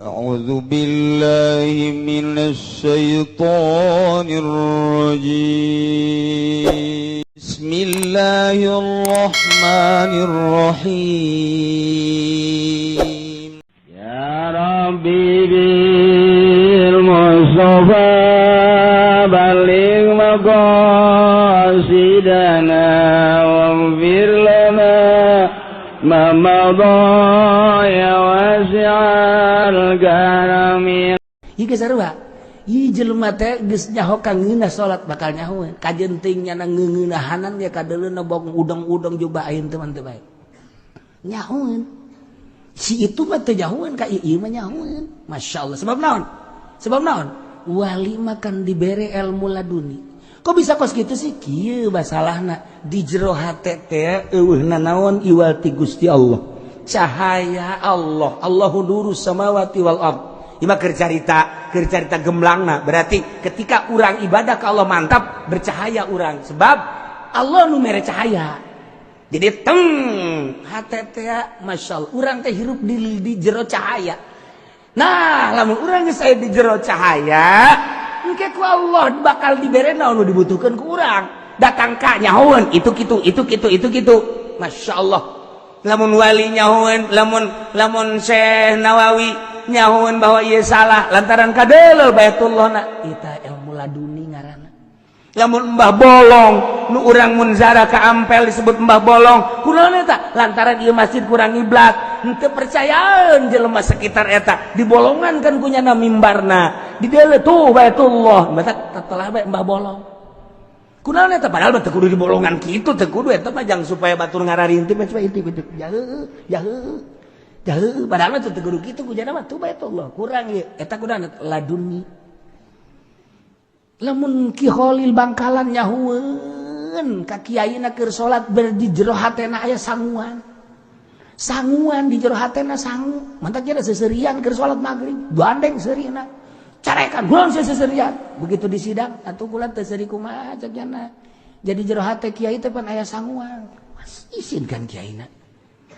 أعوذ بالله من الشيطان الرجيم. بسم الله الرحمن الرحيم. يا ربي بالمصطفى بلغ مقاصدنا واغفر لنا ما مضى يا واسع الكرم. Ieu geus sarua. Ieu jelema teh geus nyaho ka ngeunah salat, bakal nyahoeun. Kajeun teuing nyana ngeungeunahanan ge kadeuleuna bok udang-udang juga ayeuna teh mah teu bae. Nyahoeun. Si itu mah teu nyahoeun ka ieu mah nyahoeun. Masya Allah. Sebab naon? Sebab naon? Wali mah kan dibere ilmu laduni. Kok bisa kos kitu sih? Kieu masalahna di jero hate teh eueuh nanaon iwal ti Gusti Allah. Cahaya Allah. Allahu nurus samawati wal ard. Ima keur carita gemlangna. Berarti ketika urang ibadah ke Allah mantap, bercahaya urang, sebab Allah nu mere cahaya. Jadi teng hate teh, Masya Allah, urang teh hirup di jero cahaya. Nah, lamun urang geus aya di jero cahaya, engke ku Allah bakal dibere naon nu dibutuhkeun ku urang. Datang ka nyahoeun itu kitu, itu kitu, itu kitu. Masya Allah, lamun wali nyahoeun, lamun lamun Syekh Nawawi nyahoeun bahwa ieu salah lantaran kadeuleu Baitullah na eta ilmu laduni ngaranna. Lamun Mbah Bolong nu urang mun zara ka Ampel disebut Mbah Bolong, kunaon eta? Lantaran ieu masjid kurang ngiblat, henteu percayaan jelema sekitar eta, dibolongan kan kunyana mimbarna, di deuleu tuh Baitullah, mata telah bae Mbah Bolong. Kunaon eta? Padahal mah teu kudu dibolongan kitu, teu kudu. Eta mah jang supaya batur ngararinti mah coba intip intip jauh jauh jauh. Padahal mah teu kudu kitu, kunyana mah tuh Baitullah kurang ieu. Eta kunaon? Laduni. Lamun Ki Khalil Bangkalan nyahueun ka kiaina keur salat, ber di jero hatena aya sanguan, sanguan di jero hatena sangu, mantak kira seserian keur salat maghrib, gandeng seurina, carekan kunaon seserian. Begitu di sidang atuh kula teu seuri, kumaha cek jana? Jadi jero hate kiai teh pan aya sanguan. Isin kan kiaina,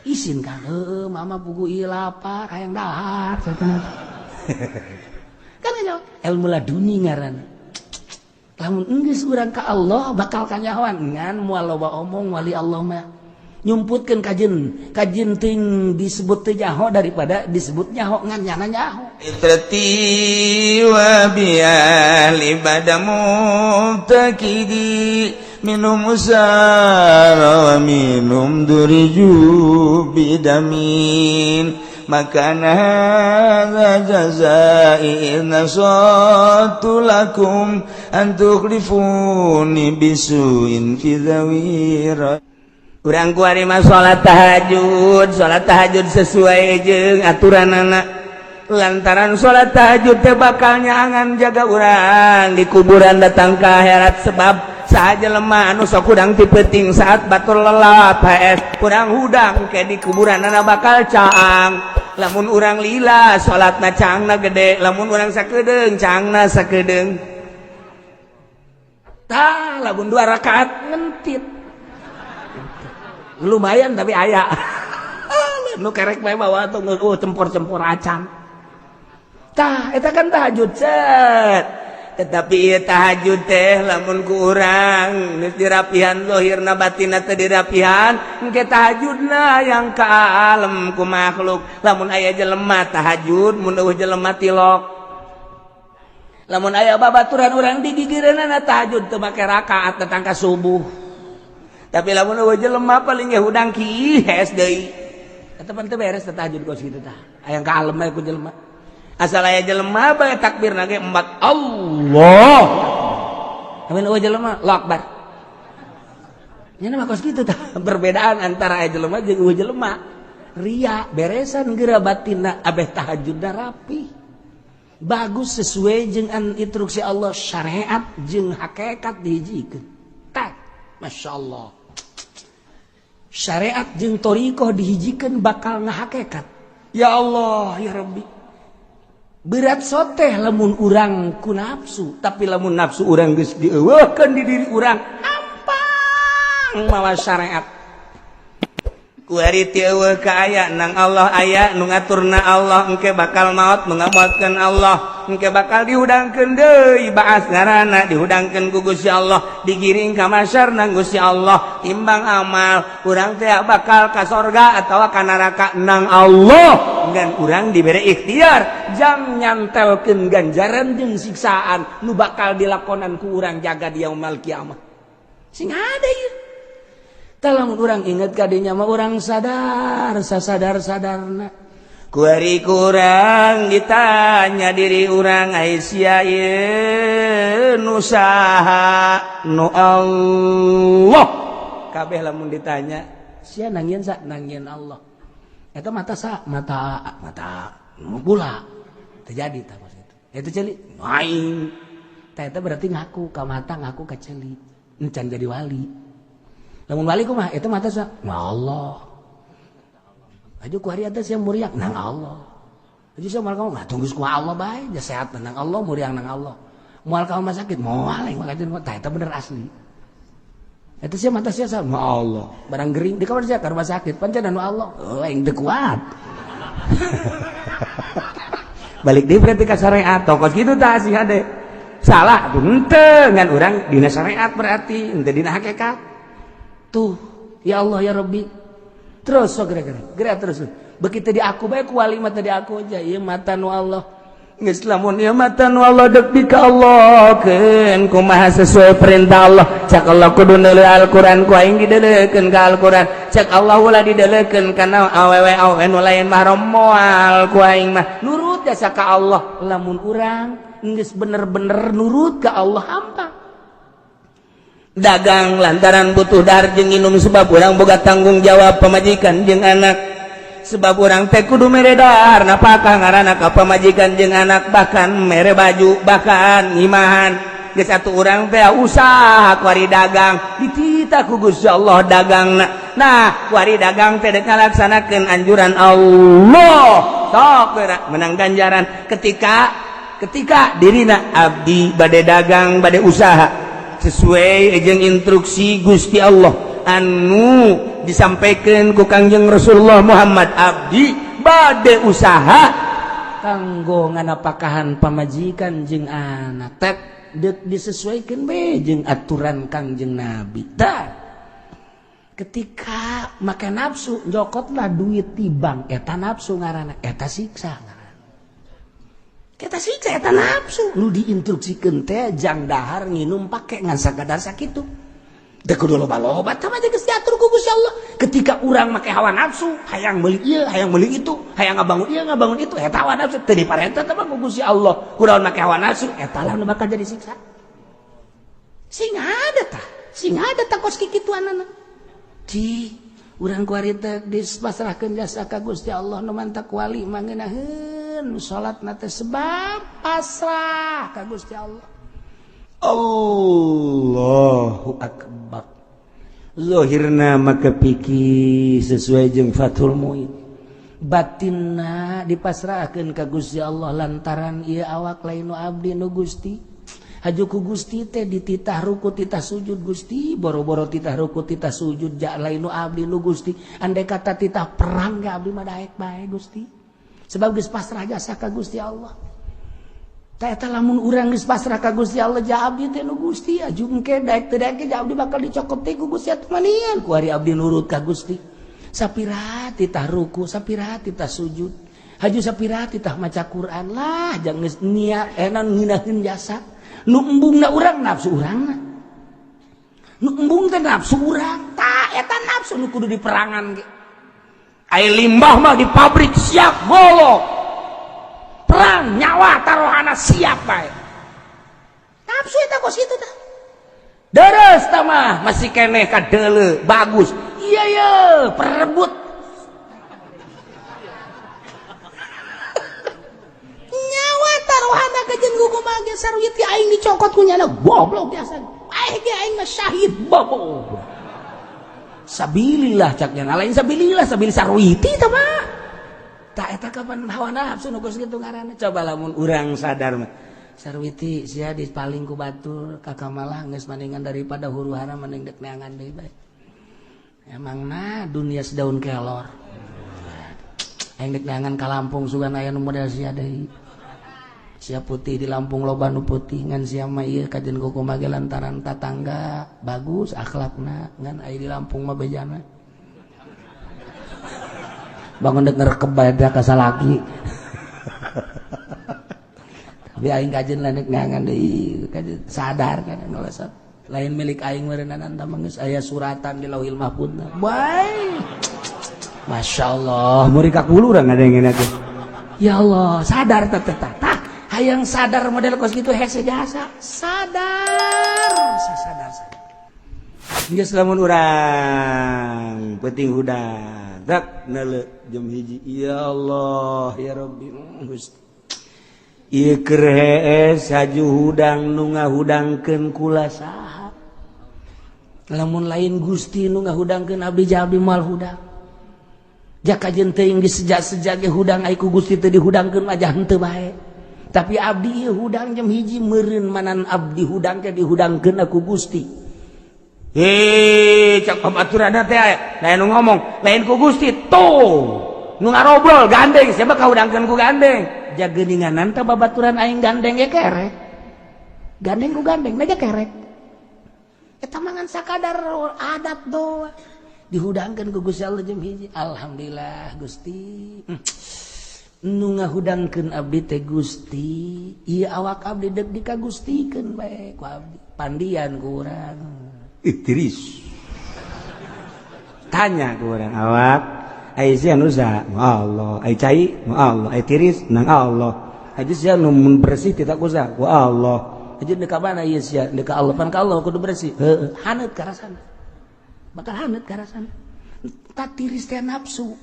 isin kan? Heueuh, mama pugu ieu lapar, hayang dahar kan. Ilmu laduni ngaranna. Lamun enggeus urang ka Allah bakal kanyahoan, ngan moal loba omong. Wali Allah mah nyumputkeun kajeun kajeun teuing disebut teu nyaho daripada disebut nyaho ngan nyana nyaho. إترتي وبأهل بدا مبتكدي منهم سار ومنهم درجوا بدمين ما كان هذا جزائي إذ نصحت لكم أن تخلفوني بسوء في ذوي. Urang kuari mah salat tahajud, salat tahajud sesuai jeung aturanana, lantaran salat tahajud teh bakal nyaangan jaga urang di kuburan datang ke akhirat. Sebab saja lemah anu sok hudang ti peuting, saat batur lelap HS kurang hudang ke di kuburan anak bakal caang. Lamun urang lila salatna, caangna gede. Lamun urang sakedeung, caangna sakedeung. Tah, lamun dua rakaat ngentit lumayan, tapi aya nu kerek bae bawa tuh cempor-cempor acan. Tah, eta kan tahajud cet. Tetapi ieu tahajud teh lamun ku urang geus dirapihan zahirna, batinna teh dirapihan, engke tahajudna yang kalem ku makhluk. Lamun aya jelema tahajud, mun eueuh jelema tilok. Lamun aya babaturan urang digigireunana tahajud teu make rakaat datang ka subuh, Tapi lamun eueuh jelema paling ge hudang ki hes deui. Eta pan teu beres teh tahajud kos kitu. Tah, aya kalem bae ku jelema. Asal aya jelema bae takbirna ge empat, Allah. Amin, eueuh jelema, Allahu Akbar. Nya mah kos kitu tah perbedaan antara aya jelema jeung eueuh jelema. Ria beresan geura batinna, abeh tahajudna rapi, bagus, sesuai jeung instruksi Allah. Syariat jeung hakikat dihijikeun tah, Masya Allah. Syariat jeung thoriqoh dihijikeun bakal ngahakekat. Ya Allah, ya Rabbi, berat soteh lamun urang ku nafsu. Tapi lamun nafsu urang geus dieuweuhkeun di diri urang, hampang mawa syariat. Kuari ti eueuh ka aya nang Allah aya nu ngaturna Allah engke bakal maot nu ngamaotkeun Allah engke bakal dihudangkeun deui baas ngaranna dihudangkeun ku Gusti Allah digiring ka masyar nang Gusti Allah timbang amal urang teh bakal ka sorga atawa ka neraka nang Allah ngan urang dibere ikhtiar jang nyantelkeun ganjaran jeung siksaan nu bakal dilakonan ku urang jaga di yaumul kiamah sing ada ieu. Lamun urang inget kadinya mah urang sadar sasadar-sadarna. Kuari kurang ditanya diri urang ai sia ieu nu saha nu Allah. Kabeh lamun ditanya sia nangieun sa nangieun Allah. Eta mata sa mata mata nu pula terjadi tah maksud itu. Eta ceuli aing. Tah eta berarti ngaku ka mata ngaku ka ceuli. Encan jadi wali. Lamun wali kumaha eta mata sa Allah. Aju ku hari atas yang muriang nang Allah. Aju sia moal kamu mah tunggu ku Allah bae, ja sehat nang Allah, muriang nang Allah. Moal kamu mah sakit moal aing mah tah eta bener asli. Eta sia mata sia sa Allah. Barang gering di kamar sia ka rumah sakit pancen anu Allah. Oh aing teu kuat. Balik deui berarti ka syariat tokos kitu tah sih hade. Salah henteu ngan urang dina syariat berarti henteu dina hakikat. Tuh, ya Allah ya Rabbi. Terus so gerak gerak terus. Begitu di aku bae ku wali mata di aku aja ieu mata nu Allah. Geus lamun ieu mata nu Allah deuk di ka Allah keun kumaha sesuai perintah Allah. Cak Allah kudu neuleuh Al-Qur'an ku aing dideulekeun ka Al-Qur'an. Cak Allah ulah dideulekeun kana awewe awewe nu lain mahram moal ku aing mah. Nurut jasa ka Allah. Lamun urang geus bener-bener nurut ka Allah hampa. Dagang lantaran butuh dahar jeung minum sebab urang boga tanggung jawab pamajikan jeung anak sebab urang teh kudu mere dahar napakah ngaranna ka pamajikan jeung anak bahkan mere baju bahkan ngimahan geus atuh urang teh usaha kuari dagang dititah ku Gusti Allah dagangna. Nah kuari dagang teh dek ngalaksanakeun anjuran Allah sok geura menang ganjaran ketika ketika dirina abdi bade dagang bade usaha sesuai jeung instruksi Gusti Allah anu disampaikan ku Kangjeng Rasulullah Muhammad abdi bade usaha kanggo nganapakahan pamajikan jeung anak tek deuk disesuaikan be jeung aturan Kangjeng Nabi. Tah ketika make nafsu jokotlah duit di bank eta nafsu ngaranna eta siksa ngaranna. Eta siksa eta nafsu nu diinstruksikeun teh jang dahar nginum pake ngan sakadar sakitu. Da kudu loba-loba tah mah geus diatur ku Gusti Allah. Ketika urang make hawa nafsu, hayang meuli ieu, hayang meuli itu, hayang ngabangun ieu, ngabangun itu, eta hawa nafsu teu diparentah teh mah ku Gusti Allah. Kunaon make hawa nafsu eta lah nu bakal jadi siksa. Sing ada tah, sing ada tah kos kikituanana. Di urang kuari teh dipasrahkeun jasa ka Gusti Allah nu mantak wali mah ngeunaheun salatna teh sebab pasrah ka Gusti Allah. Allahu akbar. Zahirna maka pikir sesuai jeung Fathul Muin. Batinna dipasrahkeun ka Gusti Allah lantaran ieu awak lain nu abdi nu Gusti. Haju ku Gusti teh dititah ruku titah sujud Gusti, boro-boro titah ruku titah sujud ja lain nu abdi nu Gusti. Andai kata titah perang ge abdi mah daek bae Gusti. Sebab geus pasrah jasa ka Gusti Allah. Tah eta lamun urang geus pasrah ka Gusti Allah ja abdi teh nu Gusti aju engke daek teu daek ge abdi bakal dicokot teh ku Gusti atuh manian ku ari abdi nurut ka Gusti. Sapira titah ruku, sapira titah sujud. Haju sapira titah maca Quran lah jang geus niat enan ngeunaheun jasa. Nu embungna urang nafsu urangna. Nu embung teh nafsu urang. Tah eta nafsu nu kudu diperangan ge. Ai limbah mah di pabrik siap golok. Perang nyawa taruhana siap bae. Nafsu eta kos kitu tah. Deres tah mah masih keneh kadeuleu bagus. Iya ye perebut. Nyawa taruhana kajen kumaha ge sarwit ge aing dicokot ku nyana goblok biasa. Aing ge aing mah syahid bobo. Sabilillah cak nyana lain sabilillah sabil sarwiti tah mah. Tah eta kapan hawa nafsu nu geus kitu ngaranna. Coba lamun urang sadar mah. Sarwiti sia dipaling ku batur ka kamalah geus maningan daripada huru-hara mending deuk neangan deui bae. Emang nah dunia sedaun kelor. Aing dek neangan ka Lampung sugan aya nu model sia deui. Sia putih di Lampung loba nu putih ngan sia mah ieu kajen kumaha ge lantaran tatangga bagus akhlakna ngan aya di Lampung mah bejana. Bangun dek ngerekeb bae ka salaki. Tapi aing kajen lain dek neangan deui kajen sadar kan nolesot. Lain milik aing meureunana tah geus aya suratan di Lauhil Mahfudna. Bae. Masya Allah, murid ka urang ada yang enak. Ya Allah, sadar teh teh tah. Hayang sadar model kos gitu hese jasa. Sadar, sadar, sadar. Geus lamun urang penting hudang, dak neuleu jam 1. Ya Allah, ya Rabbi, Gusti. Ieu keur hees haju hudang nu ngahudangkeun kula saha? Lamun lain Gusti nu ngahudangkeun abdi abdi moal hudang. Jaka jeung teuing disejak-sejak ge hudang ai ku Gusti teu dihudangkeun mah henteu bae. Tapi abdi ieu hudang jam 1 meureun manan abdi hudang teh dihudangkeun ku Gusti. Hei, cak pabaturanna teh aya. Lain nu ngomong, lain ku Gusti tuh. Nu ngarobrol gandeng, siapa kahudangkeun ku gandeng? Jageuninganan teh babaturan aing gandeng ge kerek. Gandeng ku gandeng na kerek. Eta mah ngan sakadar adat doang. Dihudangkeun ku Gusti Allah jam 1. Alhamdulillah Gusti. Nu ngahudangkeun abdi teh Gusti. Ieu awak abdi deuk dikagustikeun bae ku abdi. Pandian ku urang. Ih, tiris. Tanya ku urang awak, ai sia nu saha? Allah. Ai cai? Allah. Ai tiris? Nang Allah. Ai sia nu bersih tidak ku saha? Ku Allah. Aja deuk ka mana ieu sia? Deuk ka Allah, pan ka Allah kudu bersih. Heueuh, haneut karasana. Bakal haneut karasana. Tak tiris teh nafsu.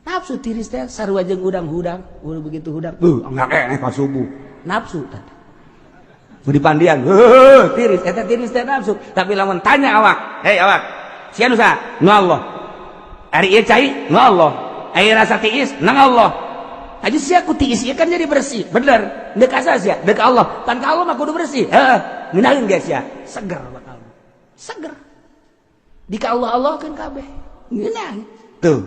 Nafsu tiris teh sarua jeung hudang-hudang, udah begitu hudang. Enggak keneh ka subuh. Nafsu tah. Mau dipandian, heuh, tiris, eta tiris teh nafsu. Tapi lamun tanya awak, hei awak, sia nu saha? Nu Allah. Ari ieu cai? Nu Allah. Ari rasa tiis? Nang Allah. Aja sia ku tiis ieu kan jadi bersih. Bener. Deuk asa sia? Deuk Allah. Pan ka Allah mah kudu bersih. Heeh, ngeunaheun ge sia? Seger bakal. Seger. Di ka Allah Allah kan kabeh. Ngeunah. Tuh.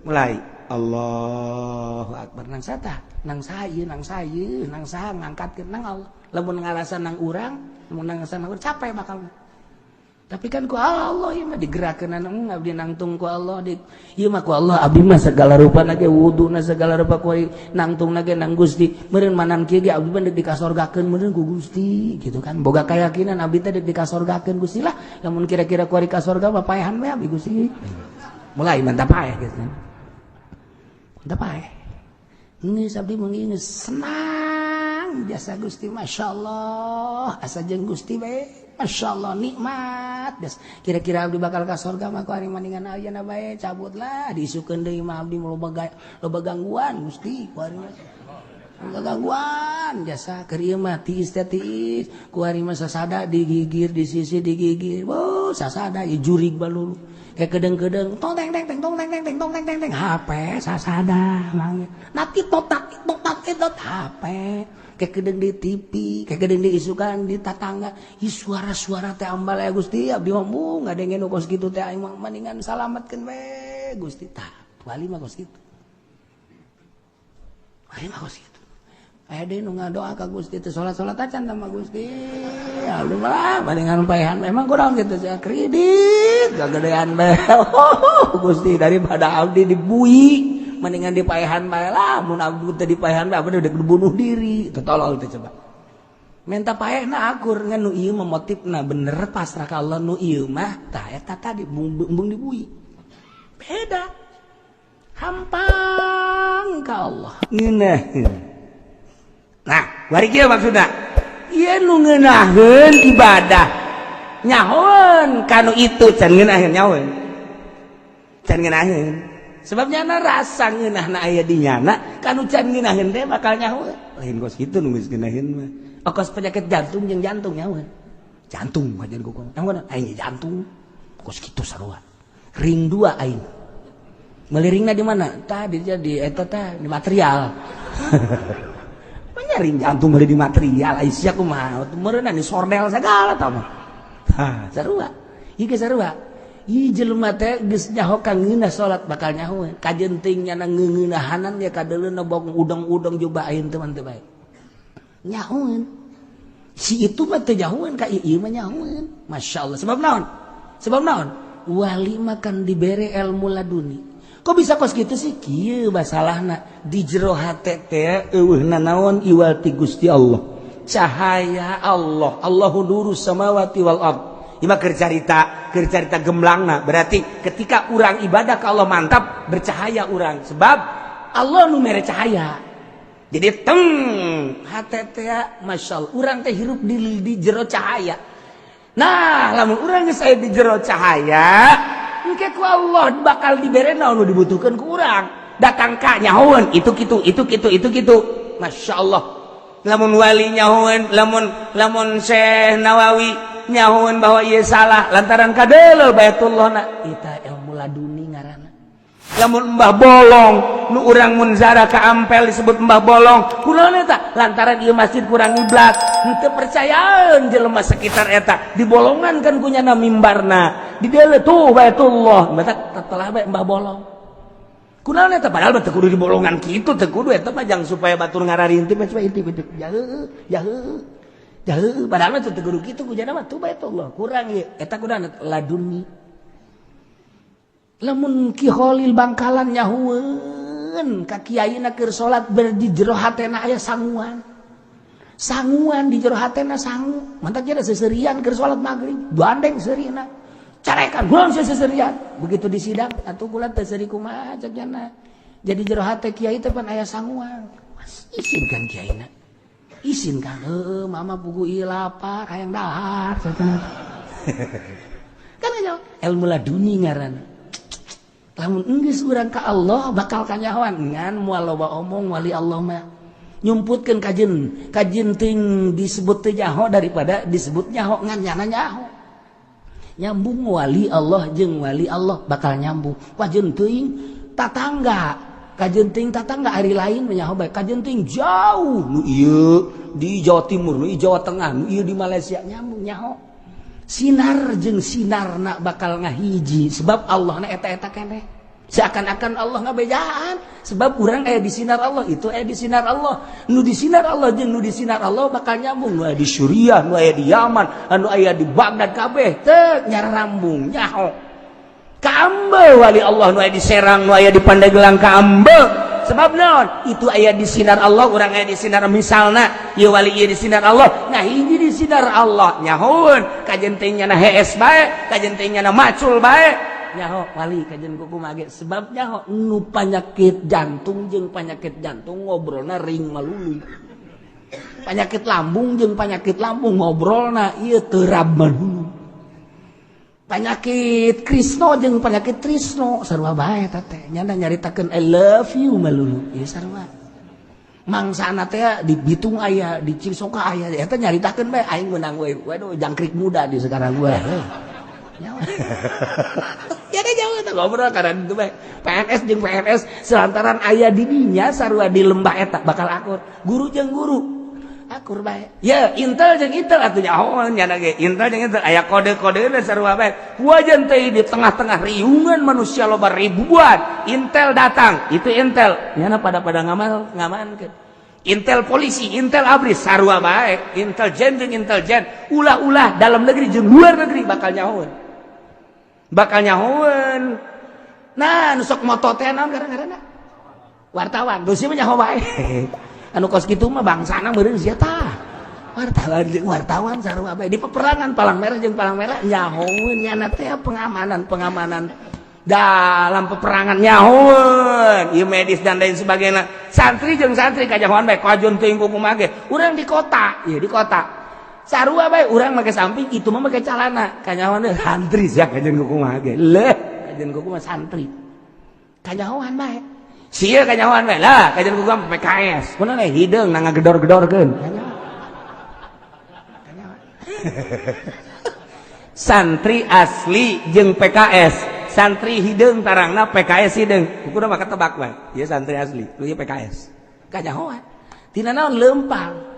Mulai Allahu Akbar nang sata, nang saha ieu, nang saha ieu, nang saha ngangkatkeun nang Allah. Lamun ngarasa nang urang, lamun ngarasa nang urang capek bakal. Tapi kan ku Allah ieu mah digerakkeun nang abdi nangtung ku Allah di ieu mah ku Allah abdi mah segala rupa ge wuduna segala rupa ku nangtung ge nang Gusti. Meureun manan kieu ge abdi mah deuk dikasorgakeun meureun ku Gusti gitu kan. Boga keyakinan abdi teh deuk dikasorgakeun Gusti lah. Lamun kira-kira ku ari ka sorga mah paehan we abdi Gusti. Mulai mantap paeh gitu. Mantap paeh. Geus abdi mah geus senang jasa Gusti masyaallah asa jeung Gusti bae. Masya Allah nikmat des. Kira-kira abdi bakal ka sorga mah ku ari maningan ayeuna bae cabutlah diisukeun deui mah abdi loba gangguan Gusti ku ari mah. Loba gangguan jasa keur ieu mah tiis teh tiis ku ari mah sasada digigir di sisi digigir. Wow, sasada ieu jurig balulu. Kayak kedeng-kedeng tong teng teng teng tong teng teng teng tong teng teng teng HP sasada mang. Nati tot tak tot tak tot HP. Kayak kedeng di TV, kayak kedeng di isukan di tatangga. Ih suara-suara teh ambal ya Gusti, abdi mah mung ngadengen nu kos kitu teh aing mah mendingan salametkeun we Gusti. Tah, wali mah kos kitu. Wali mah kos kitu. Aya deui nu ngadoa ka Gusti teh salat-salat acan sama Gusti. Alhamdulillah mendingan paehan memang kurang gitu sia kredit gagedean bae. Gusti daripada abdi dibui mendingan dipaehan bae lah mun abdi teh dipaehan bae abdi udah bunuh diri. Teu tolol teh coba. Minta paehna akur ngan nu ieu mah motifna bener pasrah ka Allah nu ieu mah tah eta tadi embung dibui. Beda. Hampang ka Allah. Ngeunaheun. Nah, bari kieu maksudna. Ieu nu ngeunaheun ibadah. Nyahoeun kanu itu can ngeunaheun nyahoeun. Can ngeunaheun. Sebab nyana rasa ngeunahna aya di nyana, kanu can ngeunaheun teh bakal nyahoeun. Lain kos kitu nu geus ngeunaheun mah. Okos penyakit jantung jeung jantung nyahoeun. Jantung aja ku kumaha. Aing jantung. Kos kitu sarua. Ring 2 aing. Meliringna di mana? Tah di jadi eta tah di material. Ring jantung beli di material Aisyah kumaha meureunna di sordel segala tah mah. Tah sarua. Ieu ge sarua. Ieu jelema teh geus nyaho ka ngeunah salat bakal nyaho. Kajeun teuing nyana ngeunahanan ya kadeuleuna bong udang-udang juga ayeuna teh mah teu bae. Nyahoeun. Si itu mah teu nyahoeun ka ieu mah nyahoeun. Masya Allah. Sebab naon? Sebab naon? Wali mah kan dibere ilmu laduni. Kok bisa kos gitu sih? Kieu masalahna di jero hate teh eueuhna naon iwal ti Gusti Allah. Cahaya Allah. Allahu nurus samawati wal ard. Ieu mah keur carita gemlangna. Berarti ketika urang ibadah ke Allah mantap, bercahaya urang. Sebab Allah nu mere cahaya. Jadi teng hate teh Masya Allah, urang teh hirup di jero cahaya. Nah, lamun urang geus aya di jero cahaya, engke ku Allah bakal dibere naon nu dibutuhkeun ku urang. Datang ka nyahoeun itu kitu, itu kitu, itu kitu. Masya Allah. Lamun wali nyahoeun, lamun lamun Syekh Nawawi nyahoeun bahwa ieu salah lantaran kadeuleu Baitullah na, eta ilmu laduni ngaranna. Lamun Mbah Bolong nu urang mun zara ka Ampel disebut Mbah Bolong, kunaon eta? Lantaran ieu masjid kurang ngiblat, henteu percayaan jelema sekitar eta, dibolongan kan kunyana mimbarna, di deuleu tuh Baitullah, mata telah bae Mbah Bolong. Kunaon eta? Padahal mah teu kudu dibolongan kitu, teu kudu eta mah jang supaya batur ngararinti mah coba intip intip. Jauh, jauh. Jauh, padahal mah teu kudu kitu kunyana mah tuh Baitullah, kurang ieu. Eta kunaon laduni. Lamun Ki Kholil Bangkalan nyahueun ka kiaina keur salat ber di jero hatena aya sanguan. Sanguan di jero hatena sangu. Mantak jadi seserian keur salat maghrib, gandeng seurina. Carekan gulon seserian. Begitu di sidang atuh kula teh seuri kumaha cek jana. Jadi jero hate kiai teh pan aya sanguan. Isin kan kiaina. Isin kan heueuh mama pugu ieu lapar hayang dahar. Kan nyaho ilmu laduni ngaranna. Lamun enggeus urang ka Allah bakal kanyahoan ngan moal loba omong wali Allah mah nyumputkeun kajeun kajeun teuing disebut teu nyaho daripada disebut nyaho ngan nyana nyaho. Nyambung wali Allah jeung wali Allah bakal nyambung. Kajeun teuing tatangga, kajeun teuing tatangga hari lain mah nyaho bae, kajeun teuing jauh nu ieu di Jawa Timur, nu ieu Jawa Tengah, nu ieu di Malaysia nyambung nyaho. Sinar jeung sinarna bakal ngahiji sebab Allah na eta-eta keneh. Seakan-akan Allah ngabejaan sebab urang aya di sinar Allah, itu aya di sinar Allah. Nu di sinar Allah jeung nu di sinar Allah bakal nyambung. Nu aya di Suriah, nu aya di Yaman, anu aya di Baghdad kabeh teu nyarambung nyaho. Kaambe wali Allah nu aya di Serang, nu aya di Pandeglang kaambe. Sebab naon? Itu aya di sinar Allah, urang aya di sinar misalna ieu wali ieu di sinar Allah, nah hiji di sinar Allah nyahoeun kajeun teh nyana hees bae, kajeun teh nyana macul bae. Nyaho wali kajeun kumaha ge sebab nyaho nu panyakit jantung jeung panyakit jantung ngobrolna ring malulu. Panyakit lambung jeung panyakit lambung ngobrolna ieu terab malulu. Penyakit Krisno jeung penyakit Trisno sarua bae eta teh nyana nyaritakeun I love you malulu ieu sarua. Mangsana teh di Bitung aya, di Cisoka aya, eta nyaritakeun bae aing meunang we. Waduh jangkrik muda di sekarang gue. Ya deh jauh eta ngobrol karena itu bae. PNS jeung PNS selantaran aya di dinya sarua di lembah eta bakal akur. Guru jeung guru akur bae. Ya Intel jeung Intel atuh nyaho nyana ge Intel jeung Intel aya kode-kodena sarua bae. Wajan teh di tengah-tengah riungan manusia loba ribuan, Intel datang, itu Intel nyana pada-pada ngamal ngamankeun. Intel polisi, Intel ABRI sarua bae, intelijen jeung intelijen, ulah-ulah dalam negeri jeung luar negeri bakal nyahoeun. Bakal nyahoeun. Nah, nu sok moto teh naon gara-garana? Wartawan, geus mah nyaho bae. Anu kos kitu mah bangsana meureun sia tah. Wartawan jeung wartawan sarua bae di peperangan palang merah jeung palang merah nyahoeun nyana teh pengamanan-pengamanan dalam peperangan nyahoeun ieu medis dan lain sebagainya. Santri jeung santri kajahoan bae kajeun teuing kumaha ge. Urang di kota, ieu di kota. Sarua bae urang make samping itu mah make calana. Kanyahoan teh santri sia kajeun kumaha ge. Leuh, kajeun kumaha santri. Kanyahoan bae. Sia kanyahoan bae lah, kajeun kumaha PKS. Kunaon we hideung na ngagedor-gedorkeun. Kanyahoan. Kanyahoan. Santri asli jeung PKS. Santri hideung tarangna PKS hideung. Kudu mah ketebak bae. Ieu santri asli, lu ieu PKS. Kanyahoan. Tina naon leumpang.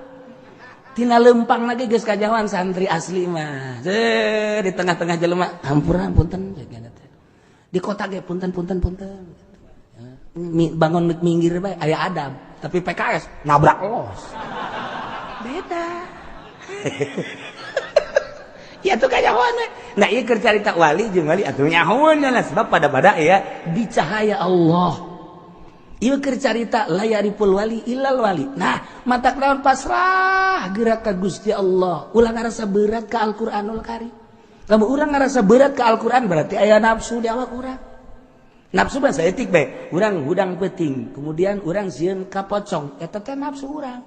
Tina lempang lagi geus kajawan santri asli mah. Di tengah-tengah jelema hampura punten di kota ge punten punten punten. Bangun minggir bae aya adab, tapi PKS nabrak los. Beda. Ya tuh kanyahoan we. Nah ieu keur carita wali jeung wali atuh nyahoeun lah sebab pada-pada ya di cahaya Allah. Ieu keur carita la yariful wali illal wali. Nah, matak naon pasrah gerak ka Gusti Allah. Ulah ngarasa berat ka Al-Qur'anul Karim. Lamun urang ngarasa berat ka Al-Qur'an berarti aya nafsu di awak urang. Nafsu mah saeutik bae. Urang hudang peuting, kemudian urang sieun ka pocong. Eta teh nafsu urang.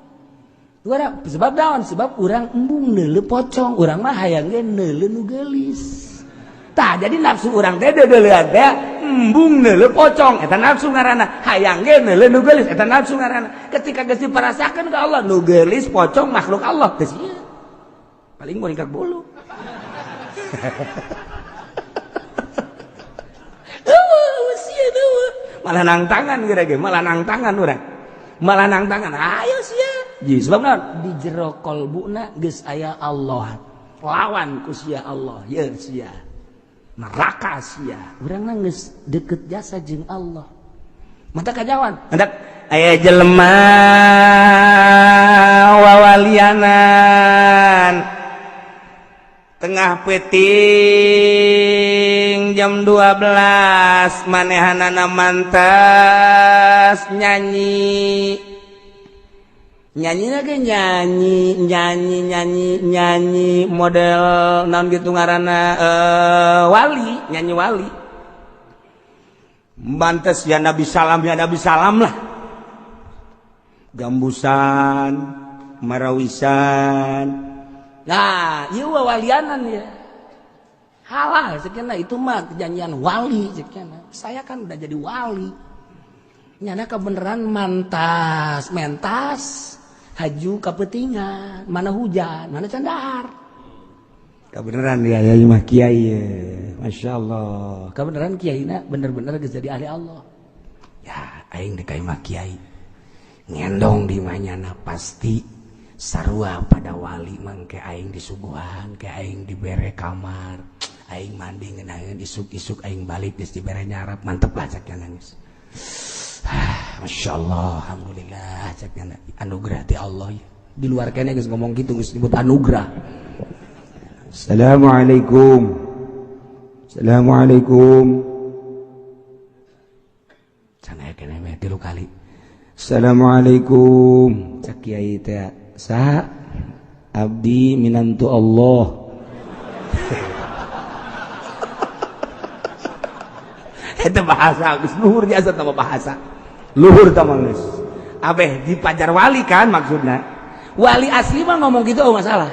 Urang sebab naon? Sebab urang embung neuleuh pocong, urang mah hayang ge neuleuh nu geulis. Tah jadi nafsu urang teh deudeuleun teh embung neuleuh pocong, eta nafsu ngaranna. Hayang ge neuleuh nu geulis, eta nafsu ngaranna. Ketika geus diparasakeun ka Allah, nu geulis pocong makhluk Allah geus ieu. Paling moringkak bulu. Eueuh sieun eueuh. Malah nang tangan geura ge, malah nang tangan urang. Malah nang tangan, ayo sia. Ji sebab naon? Di jero kolbuna geus aya Allah. Lawan ku sia Allah, ye sia. Neraka sia. Urang mah geus deket jasa jeung Allah. Mata kajawan. Hendak aya jelema wawalianan tengah peuting jam 12 manehanana mantas nyanyi. Nyanyi lagi nyanyi nyanyi nyanyi nyanyi model naon gitu ngaranna wali, nyanyi wali. Mantas ya Nabi salam ya Nabi salam lah. Gambusan, marawisan. Nah, ieu wawalianan ya. Halal sekian itu mah kejanjian wali sekian. Saya kan udah jadi wali. Nyana kebenaran mantas, mentas, haju kapetingan, mana hujan, mana candar. Kebenaran ya ya mah kiai ya. Masya Allah. Kebenaran kiaina bener-bener geus jadi ahli Allah. Ya aing deuk mah kiai. Ngendong di manyana pasti sarua pada wali mangke aing disuguhan, ke aing dibere kamar, aing mandi ngeunaheun isuk-isuk aing balik geus dibere nyarap, mantep lah cak nangis. Masya Allah, alhamdulillah, cak anugerah ti Allah ya. Di luar kene geus ngomong gitu geus disebut anugerah. Assalamualaikum. Assalamualaikum. Can aya kene meh 3 kali. Assalamualaikum. Cak kiai teh saha? Abdi minantu Allah. Itu bahasa geus luhur jasa tama bahasa. Luhur tama geus. Abeh di pajar wali kan maksudna. Wali asli mah ngomong gitu oh masalah.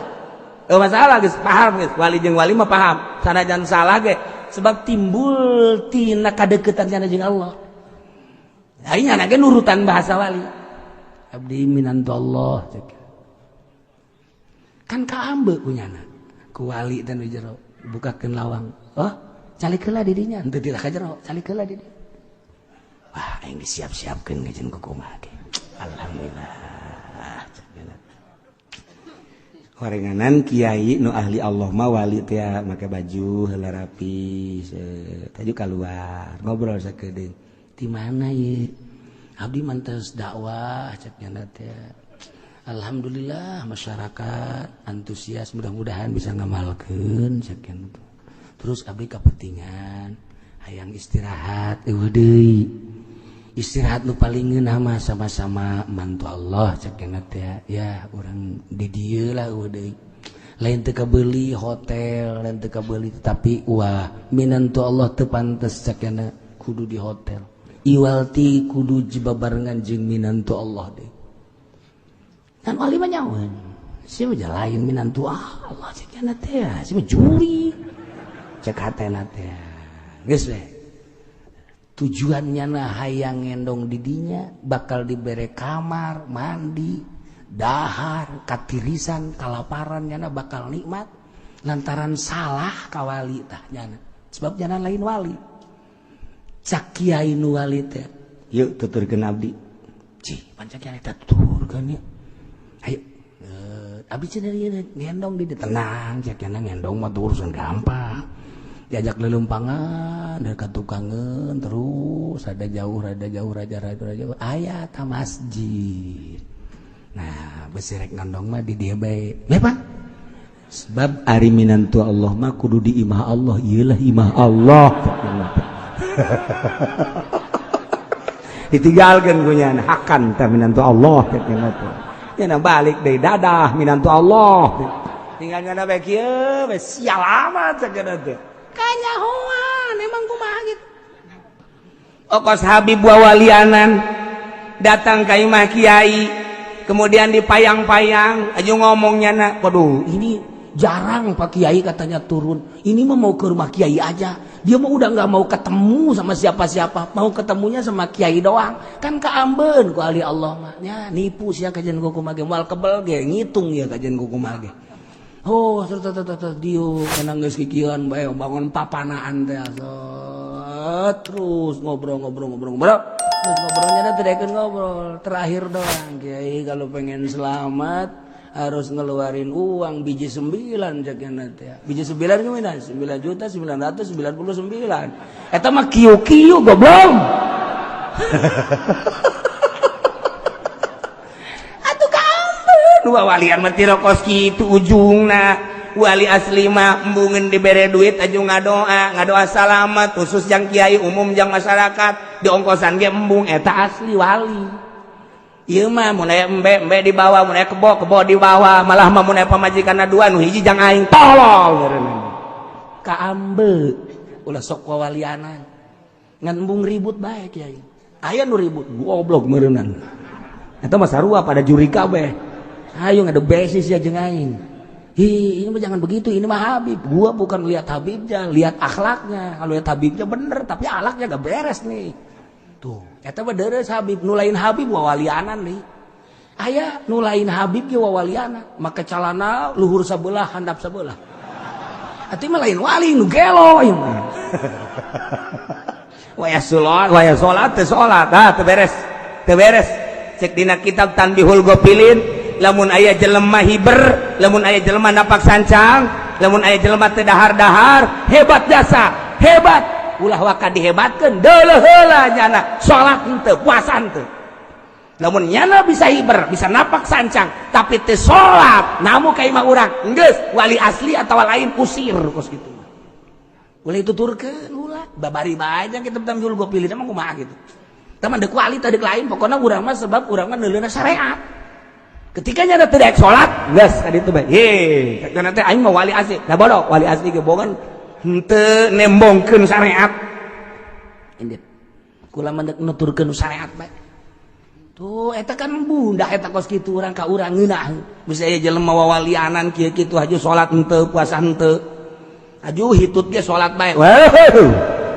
Oh masalah geus paham geus. Wali jeung wali mah paham. Sanajan salah ge sebab timbul tina kadeukeutan cenah jeung Allah. Aing nya ge nurutan bahasa wali. Abdi minantu Allah cek. Kan kaambe kunyana. Ku wali teh nu jero bukakeun lawang. Oh, calik heula di dinya, henteu teu ka jero, calik heula di dinya. Wah, aing disiap-siapkeun ngajeun ku kumaha ge. Alhamdulillah. Horenganan kiai nu ahli Allah mah wali teh make baju heula rapi, taju kaluar, ngobrol sakedeung. Di mana ye? Abdi mantes dakwah cek nyana teh. Alhamdulillah masyarakat antusias, mudah-mudahan bisa ngamalkeun cek nyana. Terus abdi kapentingan hayang istirahat eueuh deui. Istirahat nu paling ngeunah mah sama-sama mantu Allah cek nyana teh. Ya urang di dieu lah eueuh deui. Lain teu kabeuli hotel, lain teu kabeuli tapi wah minantu Allah teu pantes cek nyana kudu di hotel. Iwalti kudu jibabarengan jeung minantu Allah deui. Kan wali mah nyaweun. Sia mah lain minantu Allah cek nyana teh, sia mah juri. Cek hatena teh. Geus we. Tujuannya na hayang ngendong didinya bakal dibere kamar, mandi, dahar, katirisan, kalaparan nyana bakal nikmat lantaran salah ka wali tah nyana. Sebab nyana lain wali. Cak kiai nu wali teh. Yuk tuturkeun abdi. Cih, pan cak kiai teh tuturkeun ieu. Ayo Abi cenah ieu ngendong di tenang cek cenah ngendong mah urusan gampang. Diajak lelempangan dari tukangan terus ada jauh raja raja aya ta masjid. Nah besi rek ngendong mah di dieu bae. Bae Pak. Sebab ari minantu Allah mah kudu di imah Allah, ieulah imah Allah. Ditinggalkeun ku nyana hakan tah minantu Allah cek nya teh. Nyana balik deui dadah minantu Allah. Tinggal nyana bae kieu bae sial amat cek nya teh. Kanyahoan emang kumaha gitu. Okos Habib wawalianan datang ka imah kiai, kemudian dipayang-payang aja ngomongnya nak, waduh ini jarang Pak Kiai katanya turun, ini mah mau ke rumah Kiai aja, dia mah udah nggak mau ketemu sama siapa-siapa, mau ketemunya sama Kiai doang, kan keamben ku ahli Allah mah, nya nipu sia kajian kuku mage, moal kebel ge ngitung ya kajian kuku mage. Oh, serta dieu enang geus kikieuan bae bangun papanaan teh terus ngobrol terus ngobrolnya teh daekeun ngobrol terakhir doang Kiai kalau pengen selamat harus ngeluarin uang biji 9 cek teh. Biji 9 gimana? 9.999.000. Eta mah kieu-kieu goblok. Atuh kaampeun walian mah teu kos kitu ujungna. Wali asli mah embungeun dibere duit aju ngadoa salamat khusus jang kiai umum jang masyarakat diongkosan ge embung eta asli wali. Ieu mah mun aya embe dibawa, mun aya kebo dibawa, malah mah mun aya pamajikanna dua nu hiji jang aing tolol ngaranna. Kaambe ulah sok wawalianan. Ngan embung ribut bae kiai. Aya nu ribut goblok meureunnan. Eta mah sarua pada juri kabeh. Ayo ngade besis ya jeung aing. Hi, ini mah jangan begitu, ini mah Habib. Gua bukan lihat Habibnya, lihat akhlaknya. Kalau lihat Habibnya bener, tapi akhlaknya gak beres nih. Tuh, eta mah deres Habib, nu lain Habib wawalianan nih. Aya nu lain Habib ge wawalianan, make calana luhur sabelah, handap sabelah. Atuh mah lain wali nu gelo ieu mah. Waya salat, waya salat teu salat, ah teu beres. Teu beres. Cek dina kitab Tanbihul Ghafilin, lamun aya jelema hiber, lamun aya jelema napak sancang, lamun aya jelema teu dahar-dahar, hebat jasa, hebat. Ulah waka dihebatkeun, deuleuh heula nyana salat henteu, puasa henteu. Lamun nyana bisa hiber, bisa napak sancang, tapi teu salat, namu ka imah urang, geus wali asli atawa lain usir kos kitu. Ulah dituturkeun ulah, babari bae nya kitab Tanbihul Ghafilin mah kumaha kitu. Tah mah deuk wali teh deuk lain, pokona urang mah sebab urang mah neuleuna syariat. Ketika nyana teu daek salat, geus ka ditu bae. Heh, cek teh aing mah wali asli. Da bodoh, wali asli ge bogan henteu nembongkeun syariat. Indit. Kula mah deuk nuturkeun syariat bae. Tuh eta kan bunda eta kos kitu urang ka urang ngeunah. Bisa aya jelema wawalianan kieu kitu haju salat henteu, puasa henteu. Aju hitut ge salat bae. Wah.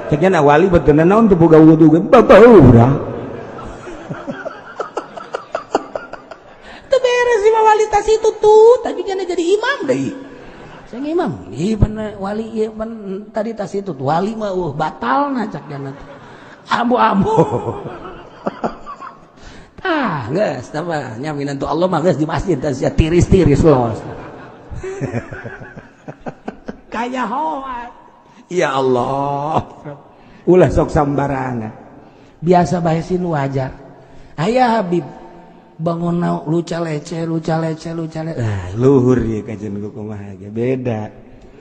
Cek nya wali beuteunan naon teu boga wudu ge babau urang. Teu beres si wali tas itu tuh, tapi nya jadi imam deui. Saya imam, ih pan wali ieu pan tadi tas itu wali mah batalna cak nya. Ambu-ambu. Ah, geus tah mah nya minantu Allah mah geus di masjid tah sia tiris-tiris los. Kanyahoan. Ya Allah. Ulah sok sambarangan. Biasa bae sih nu wajar. Aya Habib bangun luca lece. Ah, luhur ya kajian ku kumaha ge beda.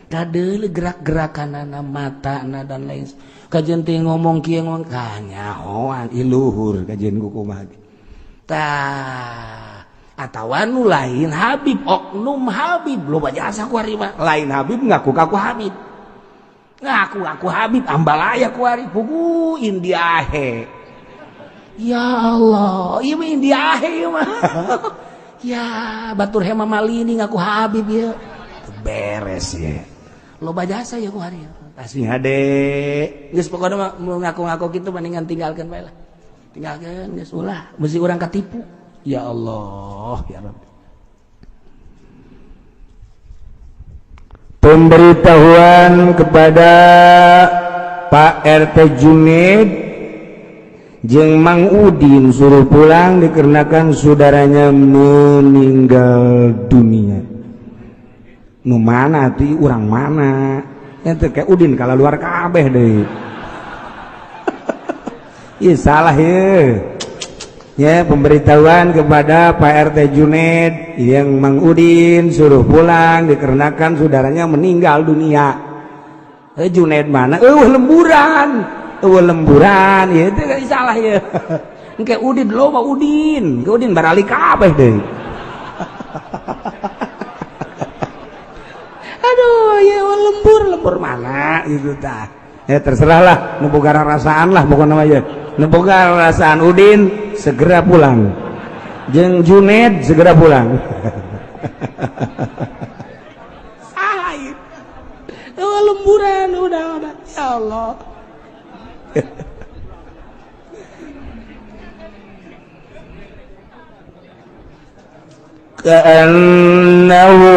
Kadeuleu gerak-gerakanana matana dan lain. Kajian teh ngomong kieu ngomong kanyahoan ieu luhur kajian ku kumaha ge. Tah, atawa nu lain Habib, oknum Habib loba jasa ku ari mah. Lain Habib ngaku ka ku Habib. Ngaku aku Habib ambalaya ku ari pugu India he. Ya Allah, ieu mah India he ieu mah. Ya, batur hema malini ngaku Habib ieu. Beres ya. Loba jasa ya ku ari. Pasti hade. Geus pokona mah ngaku-ngaku kitu mendingan tinggalkeun bae lah. Tinggalkeun geus ulah, mesti urang katipu. Ya Allah, ya Rabbi. Pemberitahuan kepada Pak RT Junid Jeung Mang Udin suruh pulang dikarenakan saudaranya meninggal dunia. Nu mana tuh urang mana? Ente kayak Udin kalau luar kabeh deui. Ih salah ye. Ya, pemberitahuan kepada Pak RT Juned yang Mang Udin suruh pulang dikarenakan saudaranya meninggal dunia. Juned mana? Lemburan. Lemburan ya itu salah ya. Engke Udin loba Udin, ke Udin barali kabeh deui. Aduh, ya lembur, lembur mana gitu tah. Ya terserahlah, nu boga rasaan lah pokokna mah ya. Nu boga rasaan Udin segera pulang. Jeung Juned segera pulang. Salah ieu. Lemburan udah. Ya Allah. Ka'annahu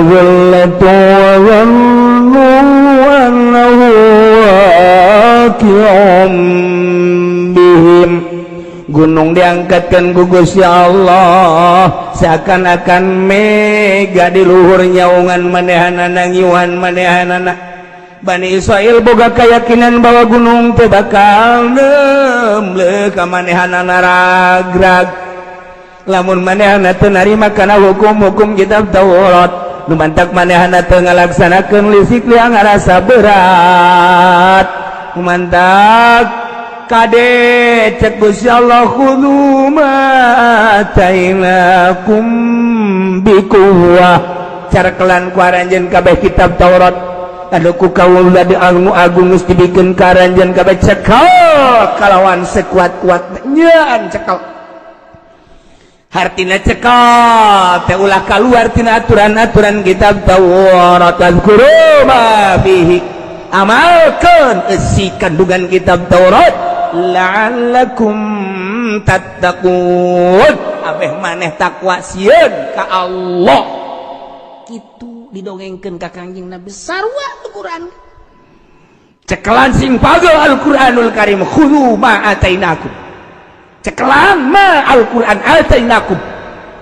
dhillatu wa dhannu annahu waqi'un bihim. Gunung diangkatkan ku Gusti Allah seakan-akan mega di luhur nyaungan manehanana ngiuhan manehanana. Bani Israel boga keyakinan bahwa gunung teh bakal nemle ka manehanana ragrag. Lamun manehana teu narima kana hukum-hukum kitab Taurat, nu mantak manehana teu ngalaksanakeun lisik liang ngarasa berat. Nu mantak kade cek Gusti Allah khudzu ma atainakum biquwwah. Carkelan ku aranjeun kabeh kitab Taurat. Anu ku kaula di anu agung geus dibikeun ka aranjeun kabeh cekel kalawan sekuat-kuat nyaan cekel. Hartina cekel teh ulah kaluar tina aturan-aturan kitab Taurat. Tazkuru ma fihi, amalkeun eusi kandungan kitab Taurat la'allakum tattaqun. Abeh maneh takwa sieun ka Allah. Kitu didongengkeun ka Kangjeng Nabi sarua Al-Qur'an. Cekelan sing pagel Al-Qur'anul Karim, khudzu ma atainakum. Cekelan ma Al-Qur'an atainakum.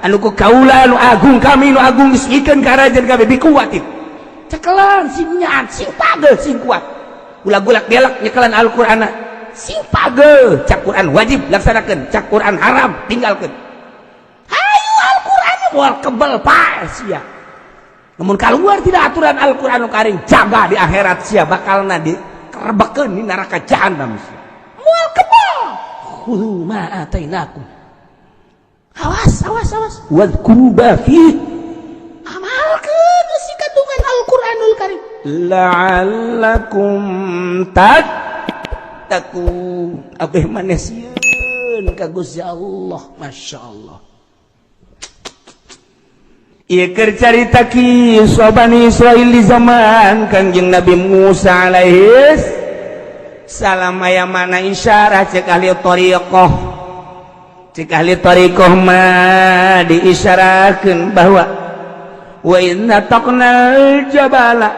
Anu ku kaula anu agung kami nu agung geus mikeun ka rajan kabeh bikuwatin. Cekelan sing nyaat sing pagel sing kuat. Ulah gulak belak nyekelan Al-Qur'an sing pagel. Cak Qur'an wajib laksanakeun, cak Qur'an haram tinggalkeun. Hayu Al-Qur'an moal kebel pae sia. Namun keluar tidak aturan Al-Qur'anul Karim, jaga di akhirat sia bakalna dikerebekeun di neraka jahanam sia. Moal kebel. Khudzu ma atainakum. Awas, awas, awas. Wadhkuru ma fihi. Amalkeun eusi kandungan Al-Qur'anul Karim. La'allakum tattaqun. Abeh maneh sieun ka Gusti Allah, masyaallah. Ieu keur carita kisah Bani Israil di zaman Kangjeng Nabi Musa alaihi salam. Aya mana isyarah cek ahli thariqah. Cek ahli thariqah mah diisyarahkeun bahwa wa inna taqnal jabala.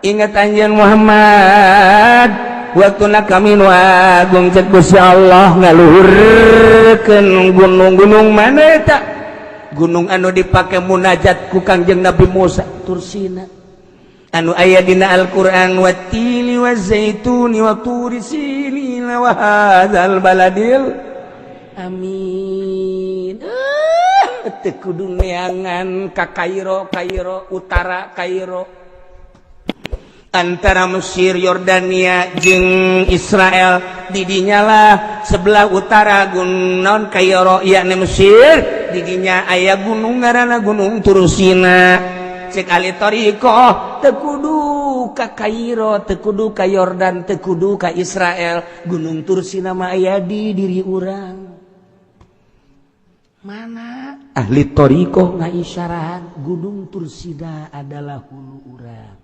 Ingat anjeun Muhammad waktuna kami nu agung cek Gusti Allah ngaluhurkeun gunung-gunung mana eta? Gunung anu dipake munajat ku Kangjeng Nabi Musa Tursina. Anu aya dina Al-Qur'an watini wazaituni wa turi sinina wa hadzal baladil amin. Teu kudu neangan ka Kairo, Kairo utara Kairo antara Mesir, Yordania jeung Israel. Didinya lah sebelah utara gunung Kairo yakni Mesir, didinya aya gunung ngaranna Gunung Tursina. Cek ahli thariqah teu kudu ka Kairo, teu kudu ka Yordan, teu kudu ka Israel. Gunung Tursina mah aya di diri urang. Mana ahli thariqah ngaisyarahan Gunung Tursina adalah hulu urang.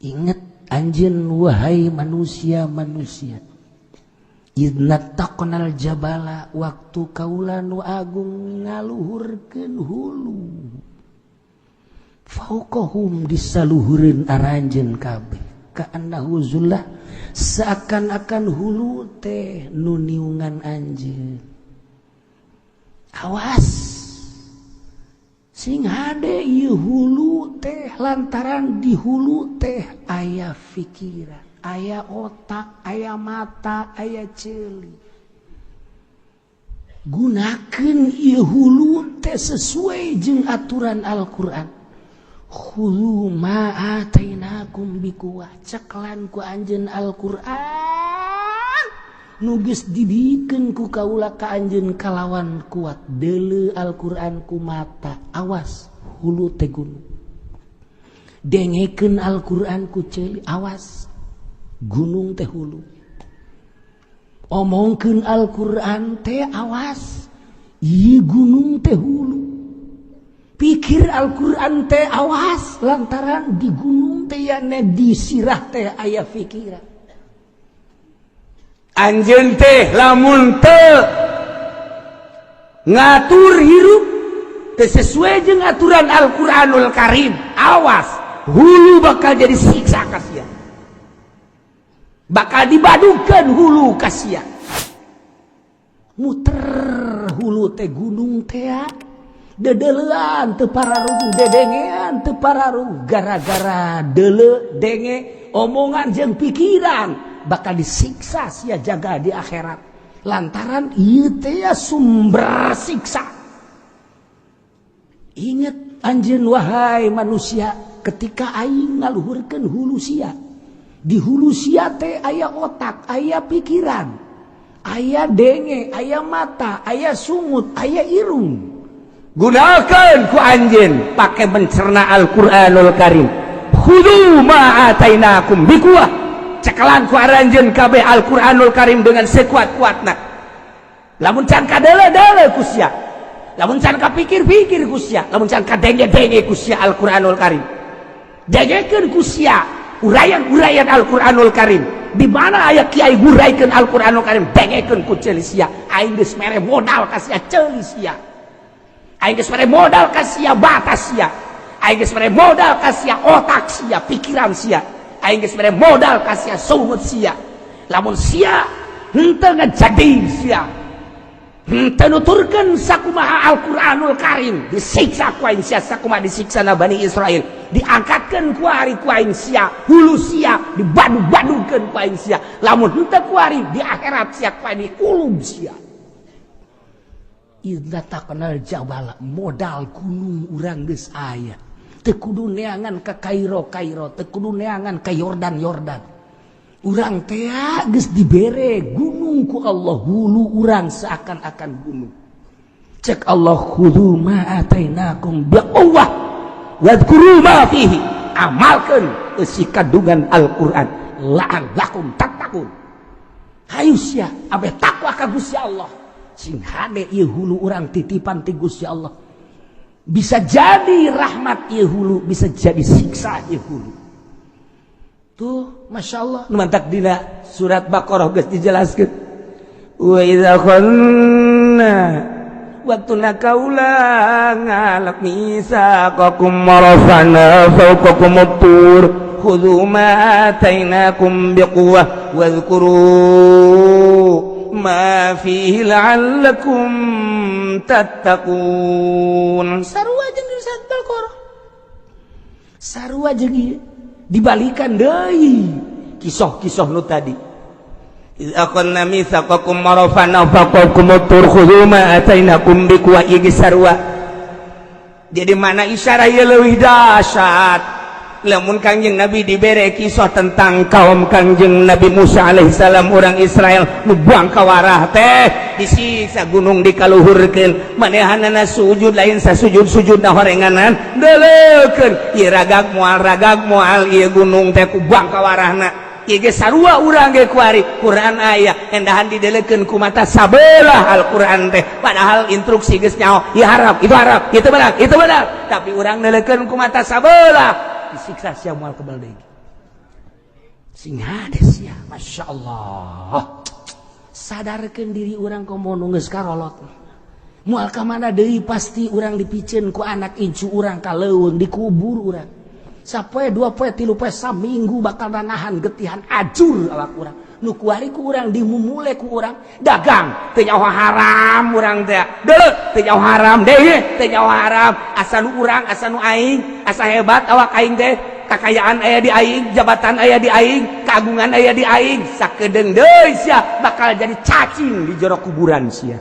Ingat anjeun wahai manusia-manusia, idna taqnal jabala, waktu kaula nu agung ngaluhurkeun hulu, fauqahum disaluhureun aranjeun kabeh. Ka'annahu zullah seakan-akan hulu teh nu niungan anjeun. Awas sing hade ieu hulu teh lantaran di hulu teh aya pikiran, aya otak, aya mata, aya ceuli. Gunakeun ieu hulu teh sesuai jeung aturan Al-Qur'an. Khudhu ma atainakum biquwah, ceklan ku anjeun Al-Qur'an nu geus dibikeun ku kaula ka anjeun kalawan kuat. Deuleu Al-Qur'an ku mata, awas hulu teh gunung. Dengekeun Al-Qur'an ku ceuli, awas gunung teh hulu. Omongkeun Al-Qur'an teh awas ieu gunung teh hulu. Pikir Al-Qur'an teh awas lantaran di gunung teh yane di sirah teh aya pikiran. Anjeun teh lamun teu ngatur hirup teu sesuai jeung aturan Al-Qur'anul Karim, awas hulu bakal jadi siksa ka sia. Bakal dibadukeun hulu ka sia. Muter hulu teh gunung teh dedeleuan teu pararuguh, dedengean teu pararuguh, gara-gara deuleu denge omongan jeung pikiran bakal disiksa sia jaga di akhirat lantaran ieu teh sumber siksa. Ingat anjeun wahai manusia, ketika aing ngaluhurkeun hulu sia, di hulu sia teh aya otak, aya pikiran, aya denge, aya mata, aya sungut, aya irung. Gunakan ku anjeun pake mencerna Al-Qur'anul Karim. Khudhu ma atainakum biquwah, cekelan ku aranjeun kabeh Al-Qur'anul Karim dengan sekuat-kuatna. Lamun can kadeule-deule ku sia, lamun can kapikir-pikir ku sia, lamun can kadenge-denge ku sia Al-Qur'anul Karim, dengekeun ku sia uraian-uraian Al-Qur'anul Karim. Di mana aya kiai nguraikeun Al-Qur'anul Karim, dengekeun ku ceuli sia. Aing geus mere modal ka sia ceuli sia, aing geus mere modal ka sia batas sia, aing geus mere modal ka sia otak sia, pikiran sia, aing geus mere modal ka sia sungut sia. Lamun sia henteu ngajadi sia henteu nuturkeun sakumaha Al-Qur'anul Karim, disiksa ku aing sia sakumaha disiksa na Bani Israel. Diangkatkeun ku ari ku aing sia hulu sia, dibadug-badugkeun ku aing sia. Lamun henteu kuari di akhirat sia ku aing dikulub sia. Idza taqnal jabala, modal gunung urang geus aya. Teu kudu neangan ka Kairo Kairo, teu kudu neangan ka Yordan Yordan. Urang teh geus dibere gunung ku Allah, hulu urang seakan-akan gunung. Cek Allah, khudhu ma atainakum biquwwah wadhkuru ma fihi, amalkeun eusi kandungan Al-Qur'an la'allakum tattaqun. Hayu sia abeh takwa ka Gusti Allah. Sing hade ieu hulu urang titipan ti Gusti Allah. Bisa jadi rahmat ieu hulu, bisa jadi siksa ieu hulu. Tuh, Masya Allah. Nu mantak dina surat Baqarah geus dijelaskeun. Wa idza khanna waktuna kaula ngalak mitsaqakum warafa'na fawqakum at-tur khudhu ma atainakum biquwwah wadhkuru ma fihi la'allakum tattaqun. Sarua jeung di surat Baqarah. Sarua jeung ieu dibalikan deui kisah-kisah nu tadi. Idz akhadna mitsaqakum warafa'na fawqakum at-tur khudhu ma atainakum biquwwah, ieu geus sarua. Jadi mana isyarah ieu leuwih dahsyat. Lamun Kangjeng Nabi dibere kisah tentang kaum Kangjeng Nabi Musa alaihissalam, orang Israel nu buang kawarah teh disiksa gunung dikaluhurkeun, manehanana sujud lain sasujud-sujudna horenganan deuleukeun ieu ragag moal, ragag moal ieu gunung teh ku buang kawarahna. Ieu ge sarua urang ge kuari Quran aya endahan dideleukeun ku mata sabelah Al-Qur'an teh, padahal instruksi geus nyaho ieu harap itu harap itu benar itu benar, tapi urang neuleukeun ku mata sabelah, disiksa sia moal kebal deui. Sing hade sia, Masya Allah. Sadarkeun diri urang komo nu geus karolot. Moal ka mana deui, pasti urang dipiceun ku anak incu urang ka leuweung, dikubur urang. Sapoe dua poe tilu poe saminggu bakal nahan getihan ajur awak urang. Nu kuari ku urang dimumule ku urang dagang teu nyaho haram urang teh. Deuleu teu nyaho haram deui teu nyaho haram. Asa nu urang asa nu aing, asa hebat awak aing teh. Kakayaan aya di aing, jabatan aya di aing, keagungan aya di aing. Sakedeung deui sia bakal jadi cacing di jero kuburan sia.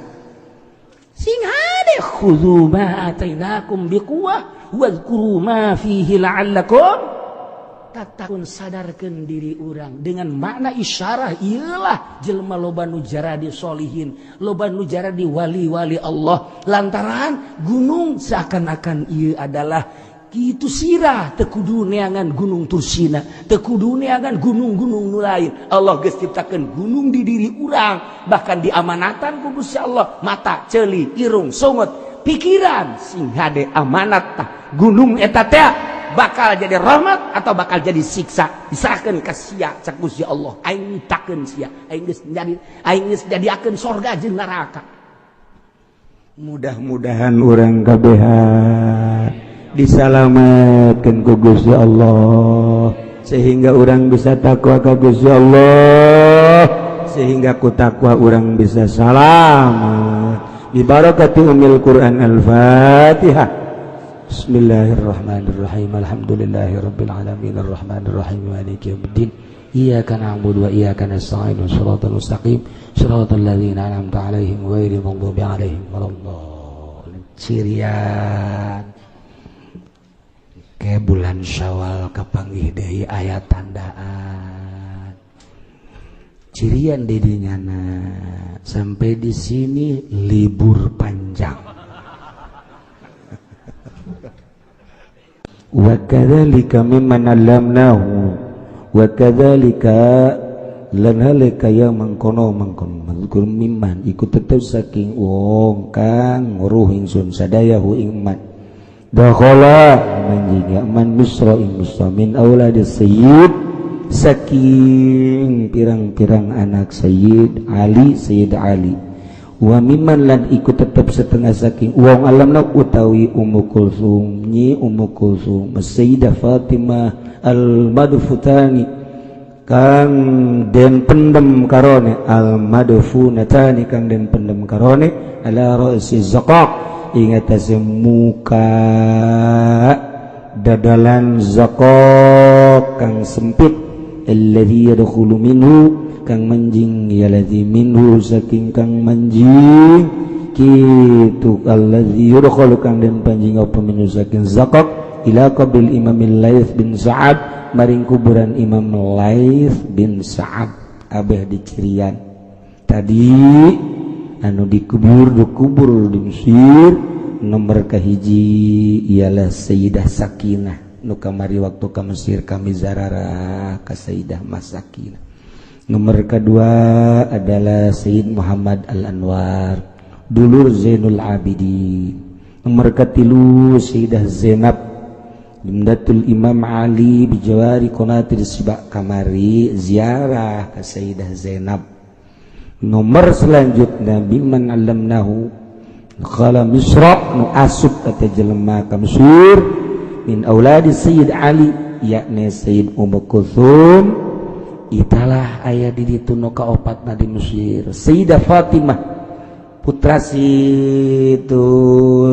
Sing hade khudzu ma atainakum biquwah wadhkuru ma fihi la'allakum tattaqun. Sadarkeun diri urang dengan makna isyarah ieulah jelema loba nu jaradi solihin, loba nu jaradi wali-wali Allah lantaran gunung seakan-akan ieu adalah kitu sirah teu kudu neangan gunung Tursina, teu kudu neangan gunung-gunung nu lain. Allah geus ciptakeun gunung di diri urang, bahkan diamanatan ku Gusti Allah mata, ceuli, irung, sungut, pikiran sing hade amanat tah gunung eta teh bakal jadi rahmat atau bakal jadi siksa diserahkeun ka sia cak Gusti Allah. Aing nitakeun sia, aing geus jadi aing geus jadiakeun sorga jeung neraka. Mudah-mudahan urang kabehan disalamatkan ku Gusti Allah sehingga orang bisa takwa ka Gusti Allah, sehingga ku takwa orang bisa salamat. Bi barakati umil Quran. Al-Fatihah. Bismillahirrahmanirrahim. Alhamdulillahirabbil alamin arrahmanirrahim maliki yaumiddin. Iyyaka na'budu wa iyyaka nasta'in. Shiratal mustaqim. Shiratal ladzina an'amta 'alaihim ghairil maghdubi 'alaihim waladdallin. Cirian ke bulan Syawal kapanggih deui aya tandaan. Cirian didinyana sampai di sini libur panjang. Wa kadzalika mimman 'allamnahu wa kadzalika lan halika ya mangkono mangkono mazkur mimman iku tetep saking wong kang nguruh ingsun sadayahu ing man dakhala manjing ya man misra ing misra min auladis sayyid saking pirang-pirang anak Sayyid Ali, Sayyid Ali. Wa mimman lan iku tetep setengah saking wong alamna utawi Ummu Kulsum nyi Ummu Kulsum Sayyidah Fatimah al-Madfutani kang den pendem karone al-madfunatani kang den pendem karone ala ra'si zaqaq ing atase muka dadalan zaqaq kang sempit alladzi yadkhulu minhu kang manjing ya ladzi minhu saking kang manjing kitu alladzi yadkhulu kang den panjing apa minhu saking zaqaq ila qabil Imam Laits bin Sa'ad maring kuburan Imam Laits bin Sa'ad. Abeh dicirian tadi anu dikubur dikubur di Mesir nomor kahiji ialah Sayyidah Sakinah nu kamari waktu ka Mesir kami zararah ka Sayyidah Mas Sakinah. Nomor kedua adalah Sayyid Muhammad Al-Anwar dulur Zainul Abidin. Nomor katilu Sayyidah Zainab Imdatul Imam Ali bijawari Qonatir Sibak kamari ziarah ka Sayyidah Zainab. Nomor selanjutnya biman 'allamnahu khala Misra nu asup kata jelema ka Mesir min auladi Sayyid Ali yakni Sayyid Ummu Kulthum. Italah aya di ditu nu kaopatna di Mesir Sayyidah Fatimah putra si itu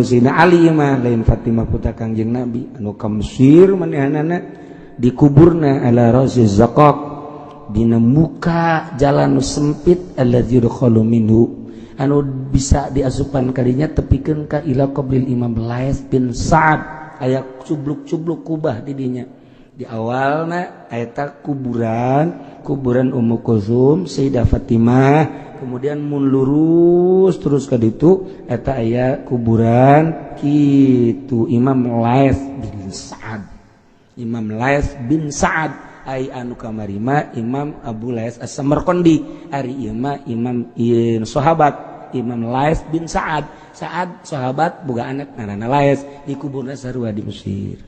Sina Ali mah lain Fatimah putra Kangjeng Nabi anu ka Mesir manehanana dikuburna ala ra'si zaqaq dina muka jalan sempit alladzi yudkhalu minhu anu bisa diasupan kalinya tepikeun ka ila qabril Imam Laits bin Sa'ad aya cubluk-cubluk kubah di dinya. Di awalna eta kuburan kuburan Ummu Kulsum Sayyidah Fatimah, kemudian mun lurus terus ka ditu eta aya kuburan kitu Imam Laits bin Sa'ad. Imam Laits bin Sa'ad ai anu kamari mah Imam Abu Laits As-Samarqandi, ari ieu mah imam ieu sahabat Imam Laits bin Sa'ad. Sa'ad sahabat boga anak ngaranna Laits, dikuburna sarua di Mesir.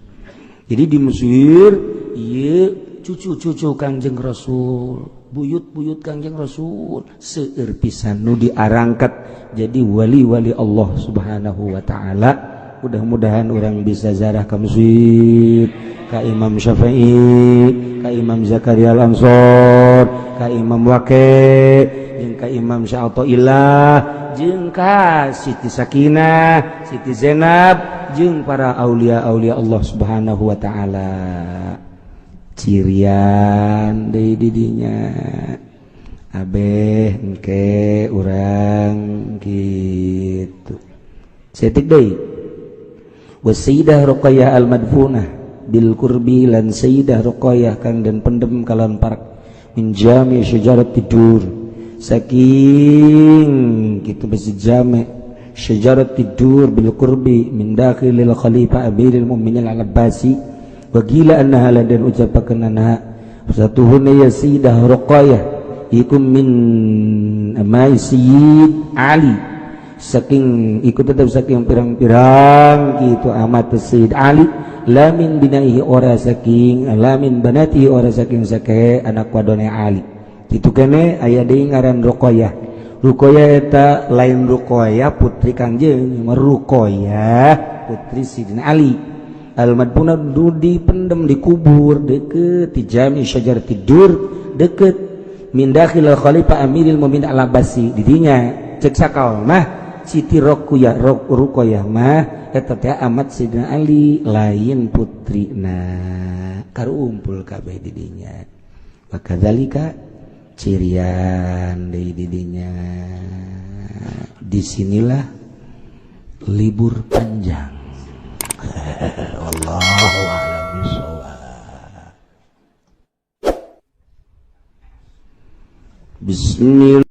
Jadi di Mesir ieu cucu-cucu Kangjeng Rasul, buyut-buyut Kangjeng Rasul seueur pisan nu diarangkat jadi wali-wali Allah Subhanahu wa taala. Mudah-mudahan orang bisa zarah ka Mesir, ka Imam Syafi'i, ka Imam Zakaria Al-Ansor, ka Imam Waqi, jeung ka Imam Sya'athaillah, jeung ka Siti Sakinah, Siti Zainab, jeung para aulia-aulia Allah Subhanahu wa taala. Cirian deui didinya. Abeh engke urang gitu. Setik deui. Wa Sayyidah Ruqayyah al-madfunah bil qurbi, lan Sayyidah Ruqayyah kang den pendem kalawan parak min jami syajarat tidur, saking kitu masjid jami syajarat tidur bil qurbi min dakhilil khalifah amiril mu'minin al-abbasi. Wa qila annaha, lan den ucapakeun anha satuhuna ya Sayyidah Ruqayyah iku min amai Sayyid Ali, saking iku tetap saking pirang-pirang gitu amat Sayyid Ali, lamin binaihi ora saking, lamin banatihi ora saking sake anak wadone Ali. Kitu kene aya deui ngaran Ruqayyah. Ruqayyah eta lain Ruqayyah putri Kangjeng, Ruqayyah putri Sidina Ali al madfuna du dipendem, dikubur deket di jami syajar tidur, deket min dakhil khalifah amiril mu'minin al-abbasi. Didinya cek sakal mah Siti Ruqayyah, Ruqayyah mah eta teh amat Sidina Ali, lain putrina. Karumpul kabeh didinya. Wakadzalika cirian deui didinya. Disinilah libur panjang. Wallahu a'lam bishawab. Bismillah.